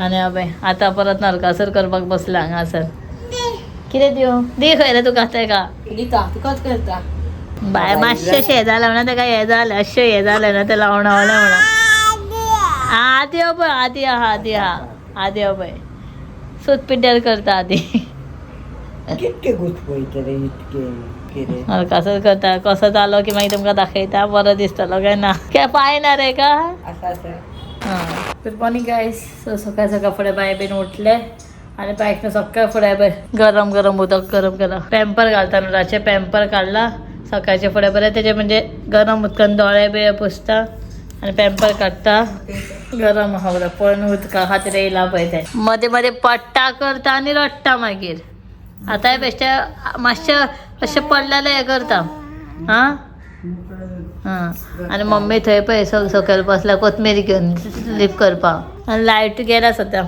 आनी अबे आतां परत नरकासूर करपाक बसला हांगासर. कितें दिवं दी खंय रे तुका तेका? दिता तुकाच करता. बाय मातशें शें जालें म्हणून तेका हें जालें, अशें हें जालें ना तें लावणावलें म्हणून. आदी पळय आदी आहा, आदी आहा, आदी पळय सूत पिड्ड्यार करता आदी. कितके घुसपयतले इतके कितें? नरकासूर करता कसो जालो की मागीर तुमकां दाखयता बरो दिसतलो काय ना. काय पांय ना रे का? आसा आसा. Good morning guys. सो सकाळ सकाळ फुडें बाय बीन उठले आनी बायक न्हू सकाळ फुडें पळय गरम गरम उदक गरम केलां. पॅम्पर घालता न्हू रातचें पॅम्पर काडला सकाळचे फुडें बरें तेजें म्हणजे गरम उदकान दोळे बिळे पुसता आनी पॅम्पर काडटा. गरम आहा बरें पण उदका खातीर येयला पळय तें. मदें मदें पडटा करता आनी रडटा मागीर. आतांय बेश्टें मातशें अशें पडलें जाल्यार हें करता. आं आं आनी मम्मी थंय पळय सकयल बसल्या कोथमीर घेवन स्लीप करपाक. आनी लायट गेला सद्या,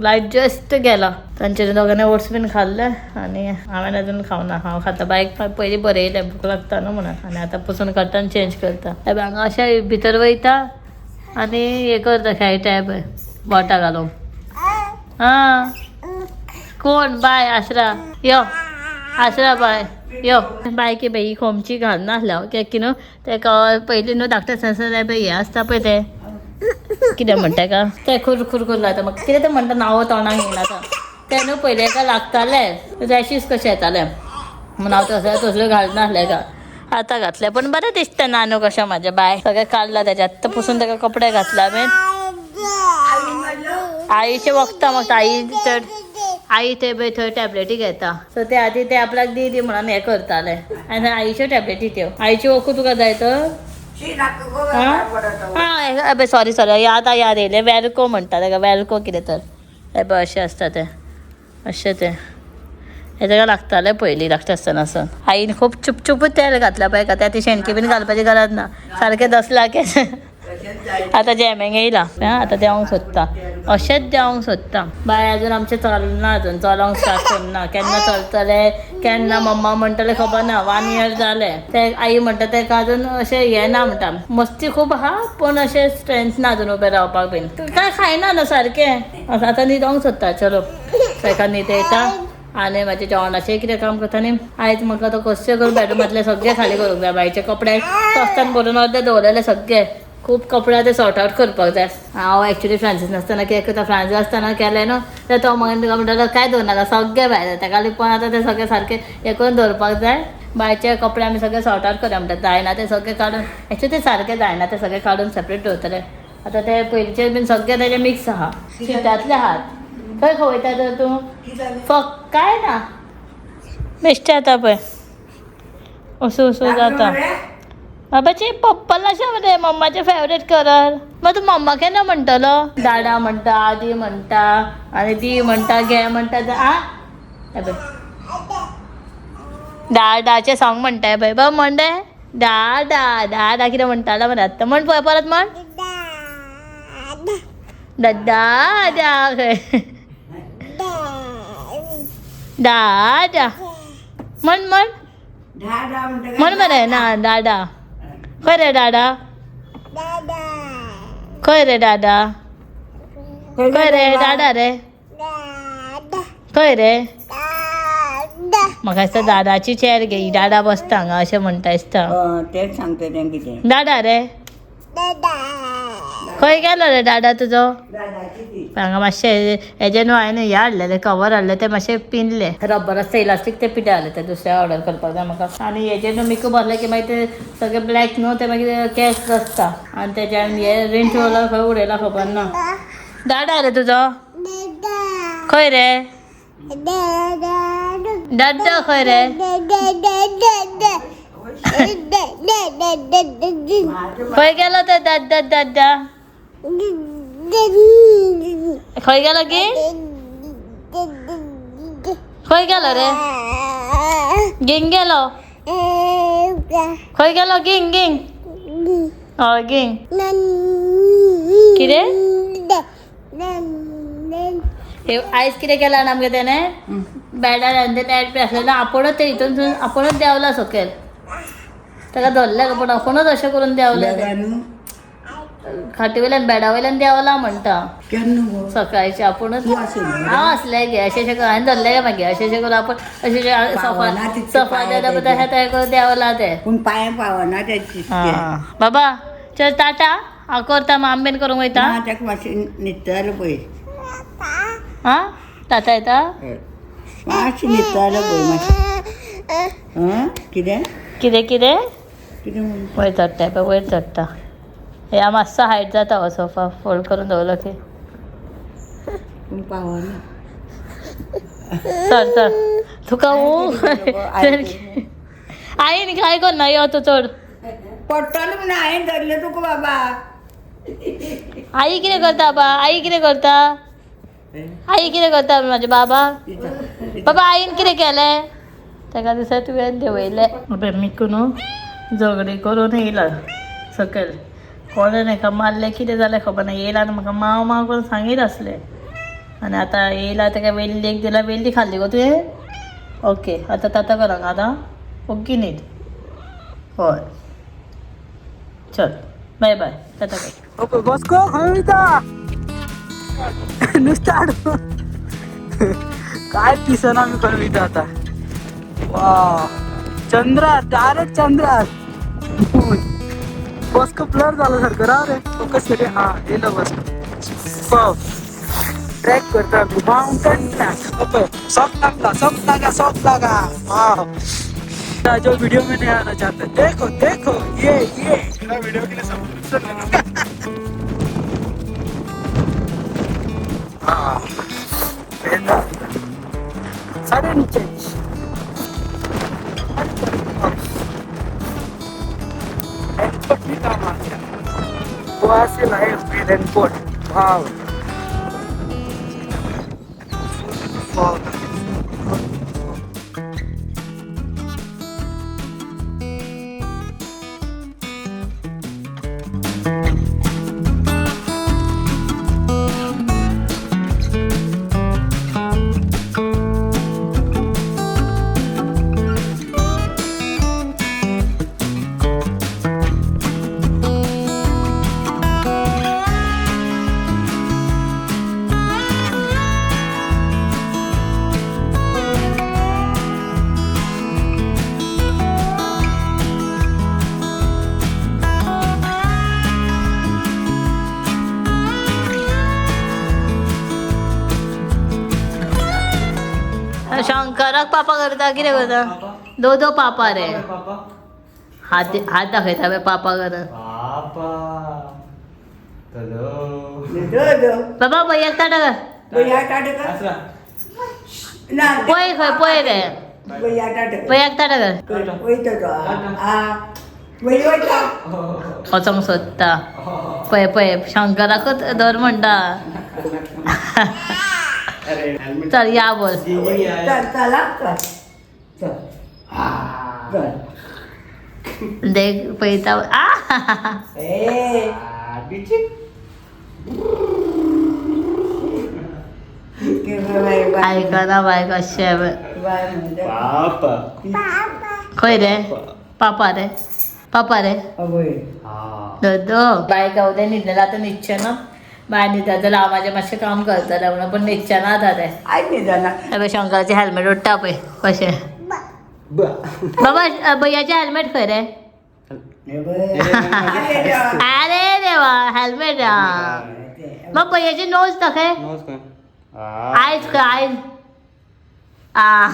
लायट जस्ट गेला. तांच्या दोगांनी ओट्स बीन खाल्ले आनी हांवें अजून खावना. हांव खाता बायक पयलीं बरयलें भूक लागता न्हू म्हणून. आनी आतां पुसून काडटा आनी चेंज करता. हे हांगा अशें भितर वयता आनी हें करता खेळटा पळय बोटां घालून. आं कोण बाय आसरा यो आसरा बाय यो बायके बाई खोमची घालनासल्या कित्याक की न्हू तेका पयलीं न्हू धाकटें आसतना पळय हें आसता पळय तें कितें म्हणटा तेका तें खुर खुर खुर लायता म्हाका कितें तें म्हणटा नांव तोंडाक येयना आतां. तें न्हू पयलीं एका लागतालें रॅशीस कशें येतालें म्हणून हांव तसलें तसल्यो घालनासलें एका. आतां घातलें पण बरें दिसता नानू कशें म्हाजें बाय. सगळें काडलां तेजें आत्तां पुसून तेका कपडे घातले हांवें. आईचें वखदां म्हाका आई चड आई थंय पळय थंय टॅबलेटी घेता. सो ते आदी ते आपल्याक दी दी म्हणून हें करताले. आनी आईच्यो टॅबलेटी त्यो. आईच्यो वखद तुका जाय तर? आं आं सॉरी सॉरी आतां याद येयलें. वेलको म्हणटा तेका, वेलको कितें तर हे पळय अशें आसता तें, अशें तें हें तेका लागतालें पयलीं धाकटें आसतना सावन. आईन खूब चुपचुपूच तेल घातलां पळय त्या ती शेणकी बीन घालपाची गरज ना, सारकें दसलां केस. आतां जेमेंग येयला आतां देंवंक सोदता, अशेंच देंवंक सोदता. बाय अजून आमचें चलना, अजून चलोंक स्टार्ट करूंक ना. केन्ना चलतलें केन्ना मम्मा म्हणटलें खबर ना. 1 इयर जालें ते आई म्हणटा तेका अजून अशें हें ना म्हणटा, मस्ती खूब आहा पूण अशें स्ट्रेंथ ना अजून उबें रावपाक बीन. कांय खायना न्हू सारकें. आतां न्हिदोंक सोदता. चलो तेका न्हिदयता आनी म्हाजें जेवणाचें कितें काम करता न्ही. आयज म्हाका तो कशें करून बेडरुमांतले सगळे खाली करूंक जाय. बायचे कपडे तस्तान भरून अर्दे दवरलेले सगळे, खूब कपडे ते सॉर्ट आवट करपाक जाय. हांव एक्चुली फ्रांसीस नासतना कितें करता, फ्रांसीस आसतना केलें न्हू जाल्यार तो मागीर तुका म्हणटालो कांय दवरनाका सगळें भायर. तेका लिपोवन आतां ते सगळें सारकें हें करून दवरपाक जाय. बायचे कपडे आमी सगळे सॉर्ट आवट करया म्हणटा, जायना ते सगळे काडून, एक्चुली ते सारकें जायना ते सगळे काडून सेपरेट दवरतले. आतां ते पयलींचे बीन सगळे तेजे मिक्स आहा, शितांतले आहात. खंय खवयता तर तूं? फक्त काय ना बेश्टें आतां पळय असो असो जाता. बाबाची पप्पल अशें मरे मम्माचें फेवरेट कलर. मागीर तूं मम्मा केन्ना म्हणटलो? दाडा म्हणटा, आदी म्हणटा आनी दी म्हणटा, घे म्हणटा. आ पळय डाडाचें सोंग म्हणटा पळय बाबा, म्हणटे डा डा डा कितें म्हणटालो मरे आत्तां. म्हण पळय परत म्हण. डा डा खंय डा डा म्हण म्हण म्हण मरे ना डाडा. खंय रे डाडा? खंय रे डाडा? खंय रे डाडा रे? खंय रे? म्हाका दिसता दादाची चेअर घे, डाडा बसता हांगा अशें म्हणटा दिसता. तेंच सांगता तें कितें. डाडा रे खंय गेलो रे डाडा तुजो? हांगा मातशें हेजें न्हू हांवें हें हाडलेलें कवर हाडलें तें मातशें पिनलें. रबर आसता इलास्टीक तें पिठे हाडलें तें दुसरें ऑर्डर करपाक जाय म्हाका. आनी हेजें न्हू मिकू बसलें की मागीर तें सगळें ब्लॅक न्हू तें मागीर केस दसता. आनी तेज्यान हें रिंच रोलर खंय उडयला खबर ना. डाडा रे तुजो खंय रे? डाडा खंय रे? खंय गेलो तो दादा? दादा खंय गेलो की? खंय गेलो रे? गिंग गेलो. खंय गेलो? गिंग गिंग. हय गिंग. कितें आयज कितें केलां आमगें तेणें? बेडार आनी ते लायट बी आसलें आपुणूच ते हितून आपुणूच देंवला सकयल. ताका धरलें पूण आपुणूच अशें करून देंवलें. खाटी वयल्यान बेडा वयल्यान देंवला म्हणटा. केन्ना गो? सकाळचे आपूणच. तूं आशिल्लें? हांव आसलें गे. अशें अशें करून हांवें धरलें गे मागीर अशें अशें करून आपूण अशें अशें सोफा पावना तितकें सोफा पांय तें तेजे. तें करून देंवला तें. पूण पांय पावना ते तितके. बाबा चल टाटा. हांव करता मागीर आमबेन करूंक वयता. ना ताका मातशें न्हिदतालो पळय. आं टाटा येता. मातशें न्हिदतालो पळय मातशें. आं कितें कितें कितें कितें म्हण? वयर चडटा पळय वयर चडटा. ह्या मातसो हायट जाता हो सोफा फोल्ड करून दवरलो की. पूण पावना. चल चल तुका आईन काय करना यो तूं चड. पडटलो म्हणून हांवें धरलें तुका बाबा. आई कितें करता बा? आई कितें करता? आई कितें करता म्हाजे बाबा? बाबा आईन कितें केलें ताका दिसा तुवें देंवयलें. मिकू न्हू झगडी करून येयला सकयल. कोणें हेका मारलें कितें जालें खबर ना. येयला आनी म्हाका माव माव करून सांगीत आसलें. आनी आतां येयला ताका वेल्ली एक दिला. वेल्ली खाल्ली गो तुवें? ओके आतां ताता कर हांगा आतां ओग्गी न्हीद. हय चल बाय बाय ताता कर. ओके बॉस्को खंय वयता? नुस्तें हाडूं. काय दिसना आमी खंय वयता आतां. वा चंद्रार डायरेक्ट चंद्रार. बॉस्को ब्लर जाला सारको. राव रे फोकस करी. हा येयलो बॉस्को. ट्रॅक करता आमी माउंटन ट्रॅक. ओके सब लागला सब लागा सब लागा. वाव जो वीडियो में नहीं आना चाहते देखो देखो ये मेरा वीडियो के लिए सब्सक्रिप्शन लेना. हाँ सडन चेंज. रेनकोट भी काम आ गया. गोवा से लाए हुए रेनकोट. वाव वाव. शंकराक पापा करता कितें करता? दो दो पापा रे. हात हात दाखयता पळय पापा करत. पापा दो बाबा भैयाक टाटा कर. भैया टाटा कर. ना पळय खंय पळय रे. भैया टाटा कर. भैयाक टाटा कर. वयता तो. आ भैया वयता. वचोंक सोदता पळय पळय शंकराकूच धर म्हणटा. चल या बोल. चल चला चल चल चल. देख पळयता. आ ए आयकना बाय कशें. बाय म्हणटा. पापा खंय रे? पापा रे पापा रे. अवय दो बाय गावले न्हिदलें आतां न्हिदचें ना. बाय न्हिदता जाल्यार हांव म्हाजें मातशें काम करतलें म्हणून पूण न्हिदचें ना आतां तें. आयज न्हिदना. पळय शंकराचें हेल्मेट उडटा पळय कशें. बाबा भैयाचें हेल्मेट खंय रे? अरे देवा हेल्मेट. मग भैयाची नोज दाखय. आयज खंय आयज. आ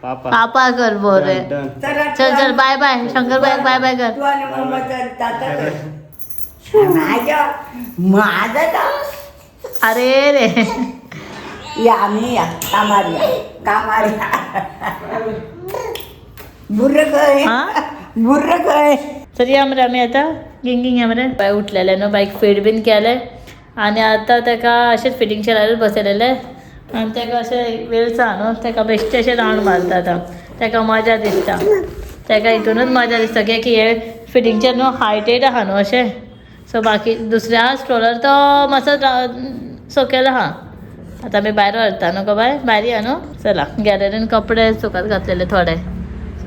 पापा पापा कर बोरे. चल चल बाय बाय शंकर भाई बाय बाय कर. तू आणि मम्मा चल ताता कर. माझ्या माझा तर अरे रे या आम्ही या कामार या कामार या. बुर्र खंय? हा? बुर्र खंय? तरी या मरे आमी आतां गिंग या मरे. बाय उठलेले न्हू बायक फीड बीन केलें आनी आतां ताका अशेंच फिटींग चेरारूच बसयलेलें आनी ताका अशें वेलसा न्हू ताका बेश्टें अशें रावंड मारता आतां. ताका मजा दिसता. ताका हितूनच मजा दिसता की हे फिटींगचेर न्हू हायटेड आहा न्हू अशें. सो बाकी दुसऱ्या स्ट्रोलर तो मातसो सकयल आहा. आतां आमी भायर व्हरता न्हू गो बाय भायर या न्हू. चला गॅलरीन कपडे सुकत घातलेले थोडे.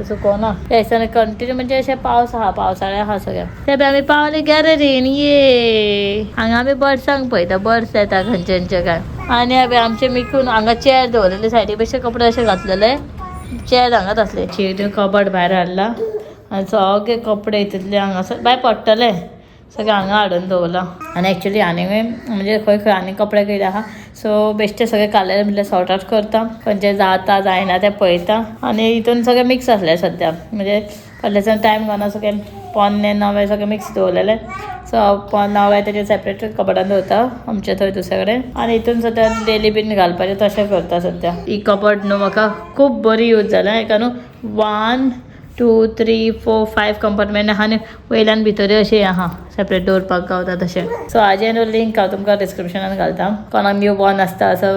सो सुकोना ह्या दिसांनी कंटिन्यू म्हणजे अशें पावस आहा, पावसाळ्या आहा सगळें. ते बी आमी पावले गॅलरीन. ये हांगा आमी बर्ड्सांक पळयता, बर्ड्स येता खंयचे खंयचे काय. आनी अबे आमचे मिकून हांगा चेअर दवरलेले सायडी, बेश्टे कपडे अशे घातलेले, चेअर हांगाच आसले. चिरी कबड भायर हाडला आनी सगळे कपडे हितूंतले हांगासर भायर पडटले, सगळे हांगा हाडून दवरला. आनी एक्चुली आनी म्हणजे खंय खंय आनी कपडे कितें आहा, सो बेश्टे सगळे काडलेले म्हटल्यार सॉर्ट आवट करता, खंयचे जाता जायना तें पळयता. आनी हितून सगळें मिक्स आसलें सद्या, म्हणजे फाटल्याच्यान टायम गावना, सगळें पोन्ने नवे सगळें मिक्स दवरलेलें. सो नवे तेजे सेपरेट कबडान दवरता आमचे थंय दुसरे कडेन, आनी हितून सद्या डेली बीन घालपाचें तशें करता सद्या. ही कबड न्हू म्हाका खूब बरी यूज जाल्या, हेका न्हू 1 2 3 4 5 कंपार्टमेंट आहा आनी वयल्यान भितर अशें आहा सेपरेट दवरपाक गावता तशें. सो हाजें न्हू लिंक हांव तुमकां डिस्क्रिप्शनान घालता, कोणाक न्यू बॉर्न आसता असो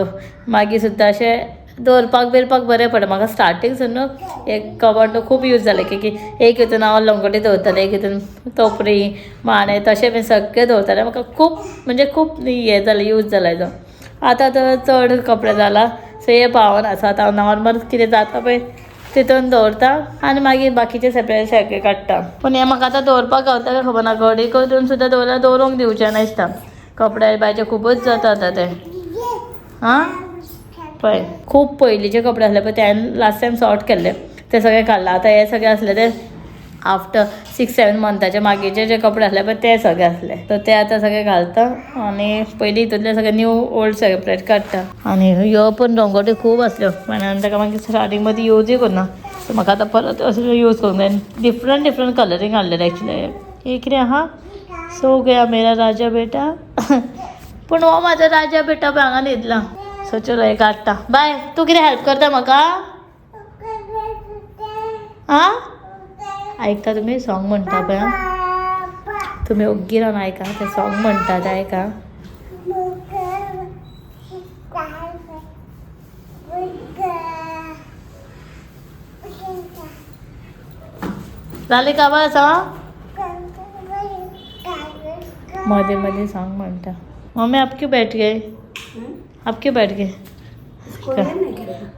मागीर सुद्दां अशें दवरपाक बिरपाक बरें पडटा. म्हाका स्टार्टींग सून न्हू एक कबड न्हू खूब यूज जालें, की एक हितून हांव लंगोटी दवरतालें, एक हितून तोपरी माणे तशें बीन सगळें दवरतालें. म्हाका खूब म्हणजे खूब हें जालें, यूज जाला तो. आतां तर चड कपडे जाला, सो हे पावना. सो आतां हांव नॉर्मल कितें जाता पळय तितून दवरता आनी मागीर बाकीचे सेपरेट सगळे काडटा. पूण हें म्हाका आतां दवरपाक गावता काय खबर ना, घडी करून सुद्दां दवरल्यार दवरूंक दिवचें ना दिसता, कपडे बायचे खुबूच जाता आतां ते. आं पळय खूब पयलींचे कपडे आसले पळय ते हांवें लास्ट टायम सॉर्ट केल्ले ते सगळे काडला. आतां हे सगळे आसले ते आफ्टर 6-7 मंथाचे मागीरचे जे कपडे आसले पळय ते सगळे आसले, सो ते आतां सगळे घालता आनी पयलीं हितूंतले सगळे न्यू ओल्ड सेपरेट काडटा. आनी ह्यो पण रंगोटी खूब आसल्यो, पण हांवें ताका मागीर स्टार्टींग मदीं यूजूय करुना, सो म्हाका आतां परत असले यूज करूंक जाय. डिफरंट डिफरंट कलरींग हाडलेले एक्चुली. हे कितें आहा, सो गया मेरा राजा बेटा. पूण हो म्हाजो राजा बेटा पळय हांगा न्हिदला. सो चलो हे काडटा. बाय, तूं कितें हेल्प करता म्हाका? आं आयकता तुमी सॉंग म्हणटा पळय, तुमी ओग्गी रावन आयका, तें सॉंग म्हणटा तें आयका. जालें काबार आसा? मध्ये मध्ये सॉंग म्हणटा. मम्मी आप क्यों बैठ गए, आप क्यों बैठ गए?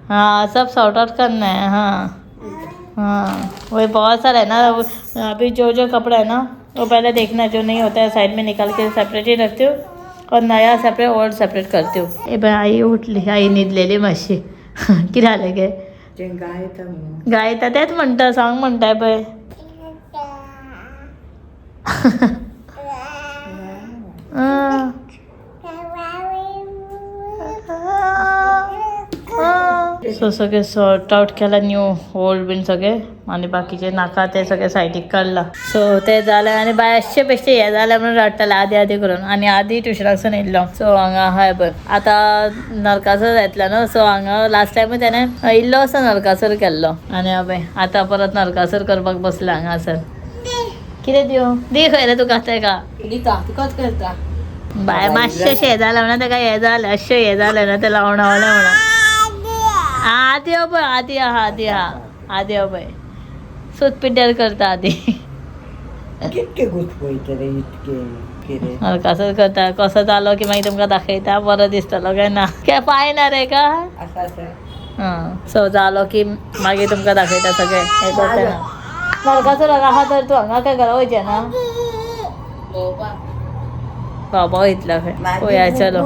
हाँ सब सॉर्ट आउट करना है. हाँ हाँ वही बहुत सारा है ना, अभी जो जो कपड़ा है ना वो पहले देखना, जो नहीं होता है साइड में निकाल के सेपरेट ही रखती हूँ और नया सेपरेट और सेपरेट करती हूँ. ए बाय I उठली, आई न्हिदलेली मातशी. कितें जालें गे? गायता तेंच म्हणटा, सॉंग म्हणटा पळय. सो सगळे सॉर्ट आउट केला, न्यू ओल्ड बीन सगळे, आनी बाकीचे नाका ते सगळे सायडीक काडला. सो ते जालें आनी बाय अशे बेश्टे हें जालें म्हणून रडटाले आदी आदी करून. आनी आदी ट्युशनाकसून येयल्लो. सो हांगा आहा पळय आतां नरकासूर येतलो न्हू, सो हांगा लास्ट टायमूय तेणें इल्लो असो नरकासूर केल्लो आनी पळय आतां परत नरकासूर करपाक बसला हांगासर. कितें दिवं दी खंय रे तुका तेका दिता तुकाच करता. बाय मातशें हें जालें म्हणून तेका हें जालें, अशें हें जालें ना तें लावणावलें म्हणून. आदी हो पळय, आदी आहा, आदी आहा, आदी हो पळय सूत पिड्ड्यार करता आदी. कितके घुसपयतले इतके कितें नरकासूर करता, कसो जालो की मागीर तुमकां दाखयता, बरो दिसतलो काय ना, काय पांय ना रे का. आं सो जालो की मागीर तुमकां दाखयता सगळें हें करतना. नरकासूर आहा तर तूं हांगा काय घरा वयचें ना, बाबा वयतलो खंय पळोवया. चलो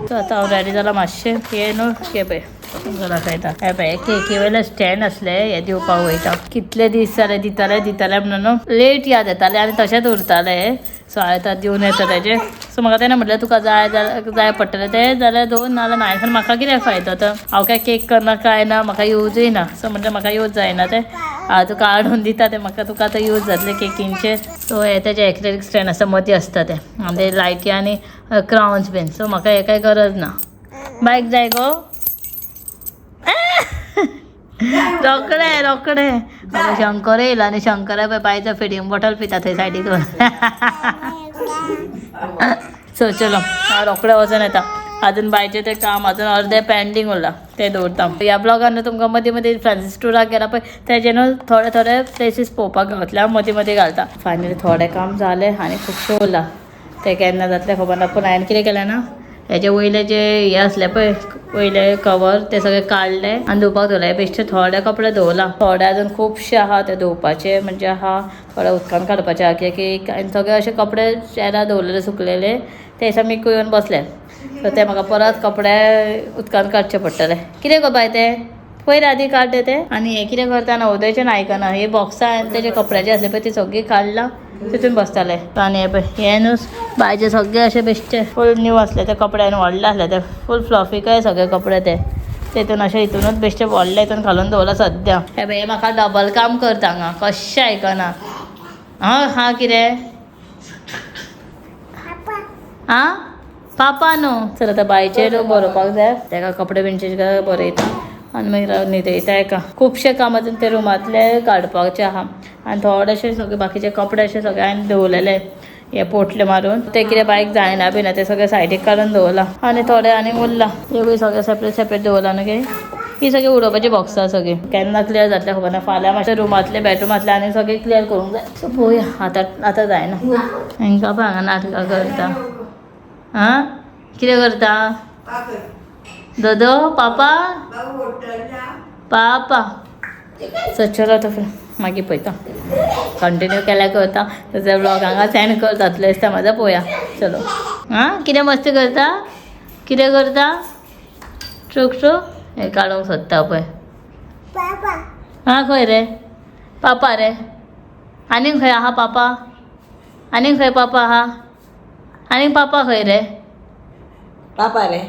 सो आतां हांव रेडी जाला मातशें, हे न्हू हे पळय तुमकां दाखयता. हे पळय केकी वयले स्टँड आसले, हे दिवपाक वयता. कितले दीस जाले दिताले दिताले म्हणून लेट याद येताले आनी तशेंच उरताले. सो हांवें आतां दिवन येता तेजे. सो म्हाका तेणें म्हटलें तुका जाय जाय पडटलें तें जाल्यार दोन, नाजाल्यार ना. आनी म्हाका कितें फायदो, आतां हांव काय केक करना काय ना, म्हाका यूजूय ना. सो म्हणजे म्हाका यूज जायना तें, हांव तुका हाडून दिता तें, म्हाका तुका आतां यूज जातलें केकींचेर. सो हे तेजे एक्रेलिक स्टँड आसता, मदीं आसता तें, आनी ते लायटी आनी क्रावन्स बीन. सो म्हाका हें कांय गरज ना. बायक जाय गो? रोकडे रोकडे शंकर येयला आनी शंकर पळय बायचो फिडींग बॉटल पिता थंय सायडीक. सो चलो हांव रोकडे वचून येता, अजून बायचें तें काम अजून अर्दें पेंडींग उरलां तें दवरता. ह्या ब्लॉगान तुमकां मदीं मदीं फ्रांसीस टुराक गेला पळय तेजे न्हू थोडे थोडे प्लेसीस पळोवपाक गावतले, हांव मदीं मदीं घालता. फायनली थोडें काम जालें आनी खुबशें उरलां, तें केन्ना जातलें खबर ना. पूण हांवें कितें केलें ना, हेजे वयले जे हे आसले पळय वयले कवर ते सगळे काडले आनी धुवपाक दवरले. बेश्टे थोडे कपडे धुवला, थोडे अजून खुबशे आहा ते धुवपाचे, म्हणजे आहा थोडे उदकान काडपाचे आहा कित्याक की आनी सगळे अशे कपडे चेरार दवरलेले सुकलेले ते दिसा मिकू येवन बसले, सो ते म्हाका परत कपडे उदकान काडचे पडटले. कितें गो बाय ते पयर आदी काडले ते. आनी हे कितें करता नवोदयचें आयकना, हे बॉक्सां हांवें तेजे कपड्याचे आसले पळय ती सगळीं काडलां तितून बसताले. आनी हे पळय हे न्हू बायचे सगळे अशे बेश्टे फूल न्यू आसले ते कपडे आनी व्हडले आसले ते फूल फ्लॉफिकय सगळे कपडे ते तितून अशे हितूनच बेश्टे व्हडले हितून घालून दवरला सद्या. हे पळय हे म्हाका डबल काम करता हांगा, कशें आयकना. आं हां कितें आं पापा न्हू. चल आतां बायचेर बरोवपाक जाय, तेका कपडे बीन चेंज बरयता आनी मागीर न्हिदयता एका. खुबशे काम अजून ते रुमांतले काडपाचे आहा आनी थोडेशे सगळे बाकीचे कपडे अशे सगळे हांवें दवरलेले हे पोटले मारून, ते कितें बायक जायना बीन ते सगळे सायडीक काडून दवरला आनी थोडे आनी उरला ते सगळे सेपरेट सेपरेट दवरला न्हू गे. ही सगळी उडोवपाची बॉक्सां सगळीं केन्ना क्लियर जातले खबर ना. फाल्यां मातशें रुमांतले बेडरुमांतले आनी सगळें क्लियर करूंक जाय. सो पळोवया आतां आतां जायना. हांकां पळय हांगा नाटकां करता. आं कितें करता दोदो? पापा पापा. सो चलो आतां मागीर पळयता, कंटिन्यू केल्यार करता, तसो व्लॉग हांगा सेंड कर जातलो दिसता म्हाजो, पळोवया. चलो आं कितें मस्ती करता, कितें करता? ट्रूक ट्रूक हें काडूंक सोदता पळय. आं खंय रे पापा रे? आनीक खंय आहा पापा? आनीक खंय पापा आहा? आनीक पापा खंय रे? पापा रे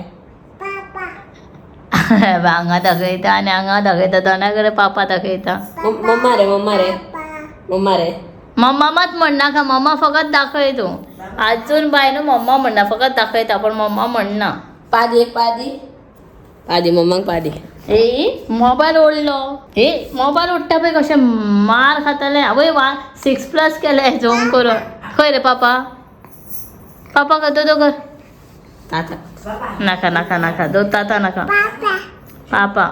हांगा दाखयता आनी हांगा दाखयता, दोना कडेन पापा दाखयता. मम्मा रे, मम्मा रे, मम्मा रे. मम्मा मात म्हणनाका, मम्मा फकत दाखय तूं. आजून बाय न्हू मम्मा म्हणना, फकत दाखयता पण मम्मा म्हणना. पादी एक पादी पादी मम्माक पादी. ए मोबायल ओडलो, ए मोबायल ओडटा पळय कशें मार खाताले. आवय वा 6+ केले झूम करून. खंय रे पापा? पापा कर दोदो कर. ताता नाका नाका नाका दो ताता नाका पापा.